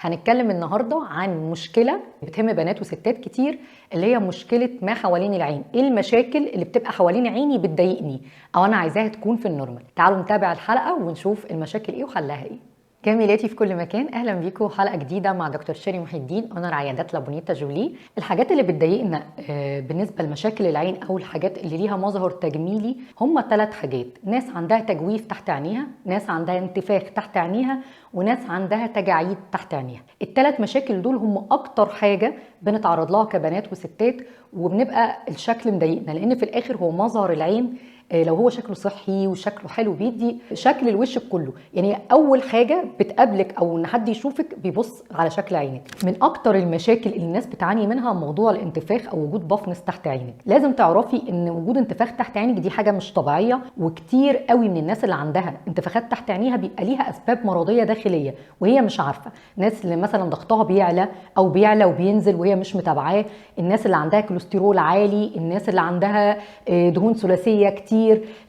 هنتكلم النهارده عن مشكلة بتهم بنات وستات كتير، اللي هي مشكلة ما حوالين العين. ايه المشاكل اللي بتبقى حوالين عيني بتضايقني او انا عايزاها تكون في ال normal؟ تعالوا نتابع الحلقة ونشوف المشاكل ايه وحلها ايه. جميلاتي في كل مكان، اهلا بيكم حلقة جديدة مع دكتور شيري محي الدين، owner عيادات لابونيتا جولي. الحاجات اللي بتضايقنا بالنسبة لمشاكل العين او الحاجات اللي ليها مظهر تجميلي هم 3 حاجات: ناس عندها تجويف تحت عينيها، ناس عندها انتفاخ تحت عينيها، وناس عندها تجاعيد تحت عينيها. الثلاث مشاكل دول هم اكتر حاجة بنتعرض لها كبنات وستات، وبنبقى الشكل مضايقنا، لان في الاخر هو مظهر العين لو هو شكله صحي وشكله حلو بيدي شكل الوش كله. يعني اول حاجة بتقابلك او ان حد يشوفك بيبص على شكل عينك. من اكتر المشاكل اللي الناس بتعاني منها موضوع الانتفاخ او وجود puffiness تحت عينك. لازم تعرفي ان وجود انتفاخ تحت عينك دي حاجة مش طبيعية، وكتير قوي من الناس اللي عندها انتفاخات تحت عينيها بيبقى ليها اسباب مرضية داخلية وهي مش عارفه. ناس اللي مثلا ضغطها بيعلى او بيعلى وبينزل وهي مش متابعاه، الناس اللي عندها كوليسترول عالي، الناس اللي عندها دهون ثلاثية كتير،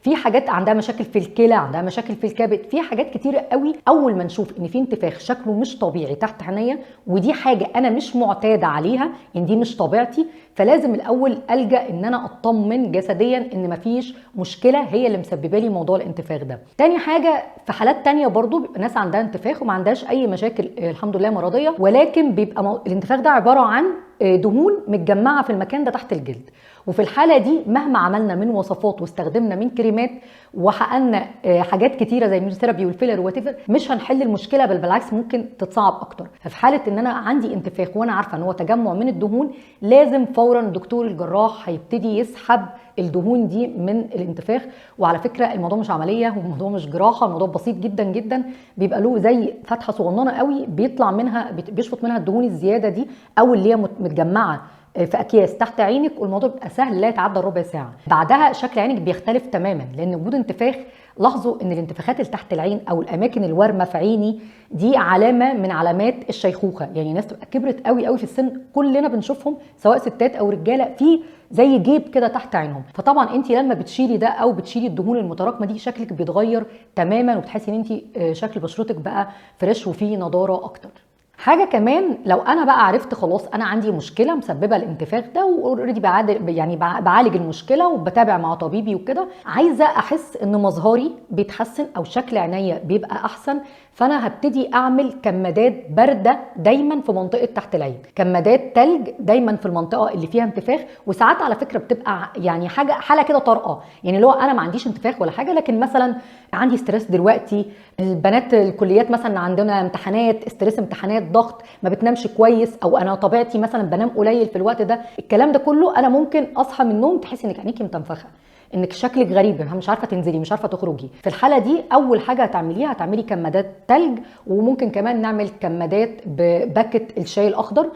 في حاجات عندها مشاكل في الكلى، عندها مشاكل في الكبد، في حاجات كتير قوي. اول ما نشوف ان في انتفاخ شكله مش طبيعي تحت عينيا، ودي حاجة انا مش معتادة عليها، ان دي مش طبيعتي، فلازم الاول الجا ان انا اطمن جسديا ان مفيش مشكلة هي اللي مسببه لي موضوع الانتفاخ ده. تاني حاجة، في حالات تانية برضو بيبقى ناس عندها انتفاخ وما عندهاش اي مشاكل الحمد لله مرضية، ولكن بيبقى الانتفاخ ده عبارة عن دهون متجمعه في المكان ده تحت الجلد. وفي الحالة دي مهما عملنا من وصفات واستخدمنا من كريمات وحققنا حاجات كتيرة زي الميزوثيرابي والفيلر whatever، مش هنحل المشكلة، بل بالعكس ممكن تتصعب اكتر. ففي حاله ان انا عندي انتفاخ وانا عارفه ان هو تجمع من الدهون، لازم فورا الدكتور الجراح هيبتدي يسحب الدهون دي من الانتفاخ. وعلى فكرة الموضوع مش عملية والموضوع مش جراحه، الموضوع بسيط جدا جدا، بيبقى له زي فتحه صغننه قوي بيطلع منها، بيشفط منها الدهون الزيادة دي او اللي هي متجمعه في اكياس تحت عينك، والموضوع بيبقى سهل لا يتعدى ربع ساعة. بعدها شكل عينك بيختلف تماما، لان وجود انتفاخ، لاحظوا ان الانتفاخات اللي تحت العين او الاماكن الوارمه في عيني دي علامة من علامات الشيخوخة. يعني ناس تبقى كبرت قوي قوي في السن، كلنا بنشوفهم سواء ستات او رجاله، في زي جيب كده تحت عينهم. فطبعا انت لما بتشيلي ده او بتشيلي الدهون المتراكمة دي شكلك بيتغير تماما، وبتحسي ان انت شكل بشرتك بقى fresh وفيه نضاره اكتر. حاجة كمان، لو انا بقى عرفت خلاص انا عندي مشكلة مسببه الانتفاخ ده، و already يعني بعالج المشكلة وبتابع مع طبيبي وكده، عايزه احس ان مظهري بيتحسن او شكل عينيا بيبقى احسن، فانا هبتدي اعمل كمادات باردة دايما في منطقة تحت العين، كمادات تلج دايما في المنطقة اللي فيها انتفاخ. وساعات على فكرة بتبقى يعني حاجة حاله كده طارئة، يعني لو انا ما عنديش انتفاخ ولا حاجة، لكن مثلا عندي stress دلوقتي، البنات الكليات مثلا عندنا امتحانات، stress امتحانات، ضغط، ما بتنامش كويس، او انا طبيعتي مثلا بنام قليل في الوقت ده، الكلام ده كله انا ممكن اصحى من النوم تحسي انك عينيكي متنفخه، انك شكلك غريب، مش عارفه تنزلي، مش عارفه تخرجي. في الحالة دي اول حاجة هتعمليها هتعملي كمادات تلج، وممكن كمان نعمل كمادات بباكت الشاي الاخضر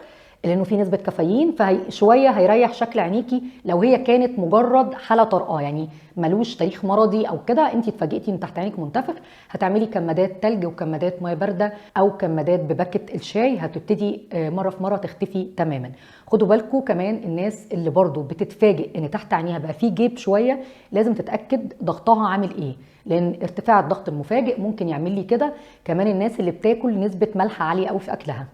لانه فيه نسبه كافيين، فشوية هيريح شكل عينيكي لو هي كانت مجرد حاله طارئة، يعني ملوش تاريخ مرضي او كده، انت اتفاجئتي ان تحت عينك منتفخ، هتعملي كمادات تلج وكمادات مية باردة او كمادات بباكت الشاي، هتبتدي مرة في مرة تختفي تماما. خدوا بالكم كمان الناس اللي برضو بتتفاجئ ان تحت عينيها بقى فيه جيب شوية، لازم تتاكد ضغطها عامل ايه، لان ارتفاع الضغط المفاجئ ممكن يعمل لي كده. كمان الناس اللي بتاكل نسبه ملح عالية قوي في اكلها،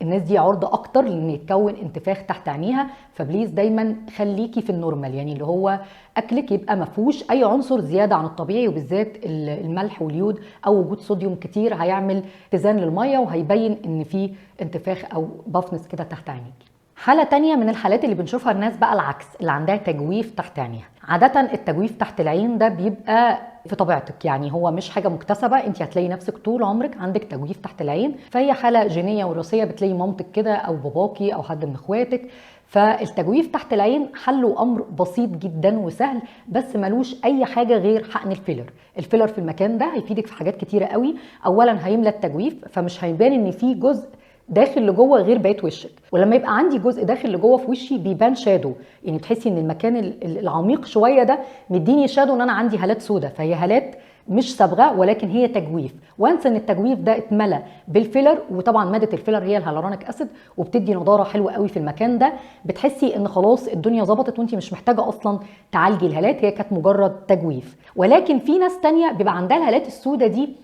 الناس دي عرضة اكتر لان يتكون انتفاخ تحت عينيها. ف please دايما خليكي في ال normal، يعني اللي هو اكلك يبقى ما فيهوش اي عنصر زيادة عن الطبيعي، وبالذات الملح واليود او وجود صوديوم كتير هيعمل اتزان للمية وهيبين ان في انتفاخ او puffiness كده تحت عينيكي. حالة تانية من الحالات اللي بنشوفها الناس بقى العكس، اللي عندها تجويف تحت عينيها. عادة التجويف تحت العين ده بيبقى في طبيعتك، يعني هو مش حاجة مكتسبة، انت هتلاقي نفسك طول عمرك عندك تجويف تحت العين، فهي حالة جينية وراثية، بتلاقي مامتك كده او باباكي او حد من اخواتك. فالتجويف تحت العين حله امر بسيط جدا وسهل، بس ملوش اي حاجة غير حقن الفيلر. الفيلر في المكان ده هيفيدك في حاجات كتيرة قوي. اولا هيملى التجويف، فمش هيبان ان في جزء داخل لجوه غير بقية وشك، ولما يبقى عندي جزء داخل لجوه في وشي بيبان shadow، يعني بتحسي ان المكان العميق شوية ده مديني shadow ان انا عندي هالات سودا، فهي هالات مش صبغة ولكن هي تجويف. وانسى ان التجويف ده اتملى بالفيلر، وطبعا مادة الفيلر هي ال hyaluronic acid، وبتدي نضاره حلوة قوي في المكان ده، بتحسي ان خلاص الدنيا ظبطت وانت مش محتاجه اصلا تعالجي الهالات، هي كانت مجرد تجويف. ولكن في ناس تانية بيبقى عندها الهالات السودا دي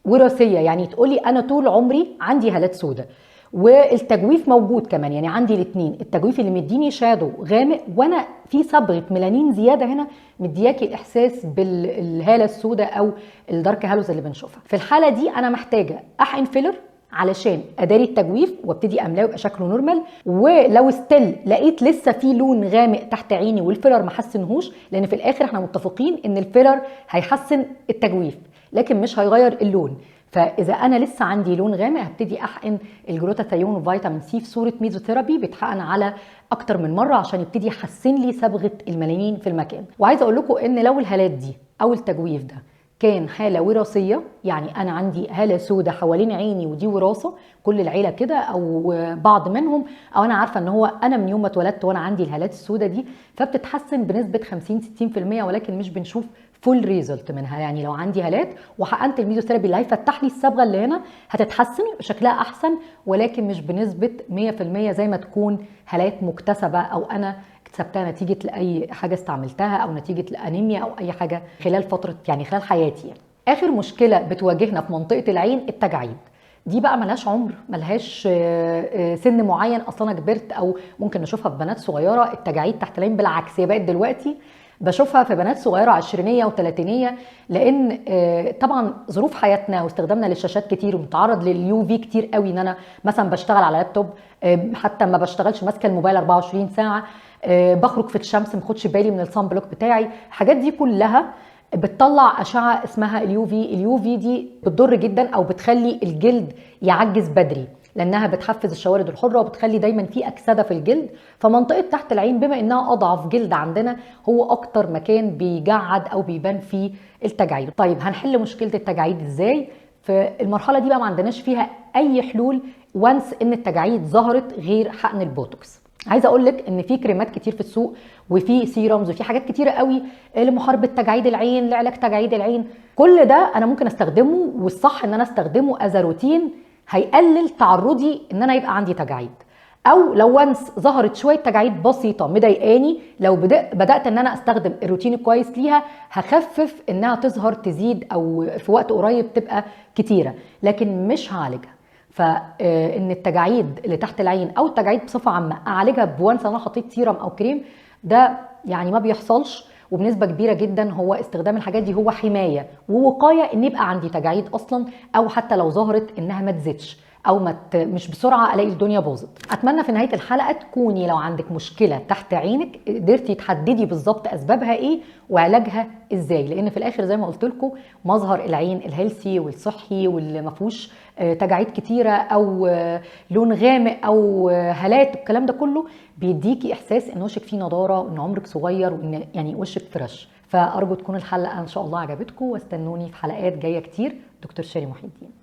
وراثية، يعني تقولي انا طول عمري عندي هالات سودا، والتجويف موجود كمان، يعني عندي الاثنين، التجويف اللي مديني shadow غامق وانا في صبغة ميلانين زيادة هنا مدياكي الاحساس بالهاله السوداء او ال dark halos اللي بنشوفها. في الحالة دي انا محتاجه احقن filler علشان اداري التجويف وابتدي املاه ويبقى شكله normal. ولو still لقيت لسه في لون غامق تحت عيني وال filler ما حسنهوش، لان في الاخر احنا متفقين ان ال filler هيحسن التجويف لكن مش هيغير اللون، فاذا انا لسه عندي لون غامق هبتدي احقن الجلوتاثيون وفيتامين سي في صوره ميزوثيرابي، بيتحقن على اكتر من مرة عشان يبتدي يحسن لي صبغة الميلانين في المكان. وعايزه اقول لكم ان لو الهالات دي او التجويف ده كان حاله وراثية، يعني انا عندي هاله سوداء حوالين عيني ودي وراثه كل العيلة كده او بعض منهم، او انا عارفه ان هو انا من يوم ما اتولدت وانا عندي الهالات السوداء دي، فبتتحسن بنسبة 50-60%، ولكن مش بنشوف full result منها. يعني لو عندي هالات وحقنت الميزوثيرابي اللي هيفتح لي الصبغه اللي هنا هتتحسن شكلها احسن، ولكن مش بنسبة 100% زي ما تكون هالات مكتسبة او انا اكتسبتها نتيجة لاي حاجة استعملتها او نتيجة الانيميا او اي حاجة خلال فترة يعني خلال حياتي يعني. اخر مشكلة بتواجهنا في منطقة العين التجاعيد. دي بقى ملهاش عمر، ملهاش سن معين، اصلا انا كبرت، او ممكن نشوفها في بنات صغيرة التجاعيد تحت العين. بالعكس هي بقت دلوقتي بشوفها في بنات صغيرة عشرينيه وثلاثينيه، لان طبعا ظروف حياتنا واستخدامنا للشاشات كتير ومتعرض لل UV كتير قوي، ان انا مثلا بشتغل على لابتوب، حتى ما بشتغلش ماسكه الموبايل 24 ساعة، بخرج في الشمس ما باخدش بالي من ال sunblock بتاعي، الحاجات دي كلها بتطلع اشعه اسمها ال UV. ال UV دي بتضر جدا او بتخلي الجلد يعجز بدري، لانها بتحفز الشوارد الحرة وبتخلي دايما في اكسده في الجلد. فمنطقه تحت العين بما انها اضعف جلد عندنا هو اكتر مكان بيجعد او بيبان فيه التجاعيد. طيب هنحل مشكلة التجاعيد ازاي؟ في المرحلة دي بقى ما عندناش فيها اي حلول once ان التجاعيد ظهرت غير حقن البوتوكس. عايزه اقول لك ان في كريمات كتير في السوق وفي serums وفي حاجات كتيرة قوي لمحاربة تجاعيد العين، لعلاج تجاعيد العين، كل ده انا ممكن استخدمه، والصح ان انا استخدمه as routine هيقلل تعرضي ان انا يبقى عندي تجاعيد. او لو once ظهرت شوية تجاعيد بسيطة مضايقاني، لو بدات ان انا استخدم الروتين الكويس ليها هخفف انها تظهر تزيد او في وقت قريب تبقى كتيرة، لكن مش هعالجها. فان التجاعيد اللي تحت العين او التجاعيد بصفة عامة اعالجها ب once انا حطيت سيرم او كريم، ده يعني ما بيحصلش، وبنسبة كبيرة جدا هو استخدام الحاجات دي هو حماية ووقايه ان يبقى عندي تجاعيد اصلا، او حتى لو ظهرت انها ما تزيدش او ما مش بسرعة الاقي الدنيا باظت. اتمنى في نهاية الحلقة تكوني لو عندك مشكلة تحت عينك قدرتي تحددي بالظبط اسبابها ايه وعلاجها ازاي، لان في الاخر زي ما قلت لكم مظهر العين ال healthy والصحي واللي ما فيهوش تجاعيد كتيرة او لون غامق او هالات الكلام ده كله بيديكي احساس ان وشك فيه نضاره وان عمرك صغير وان يعني وشك fresh. فارجو تكون الحلقة ان شاء الله عجبتكم، واستنوني في حلقات جاية كتير. دكتور شيري محي الدين.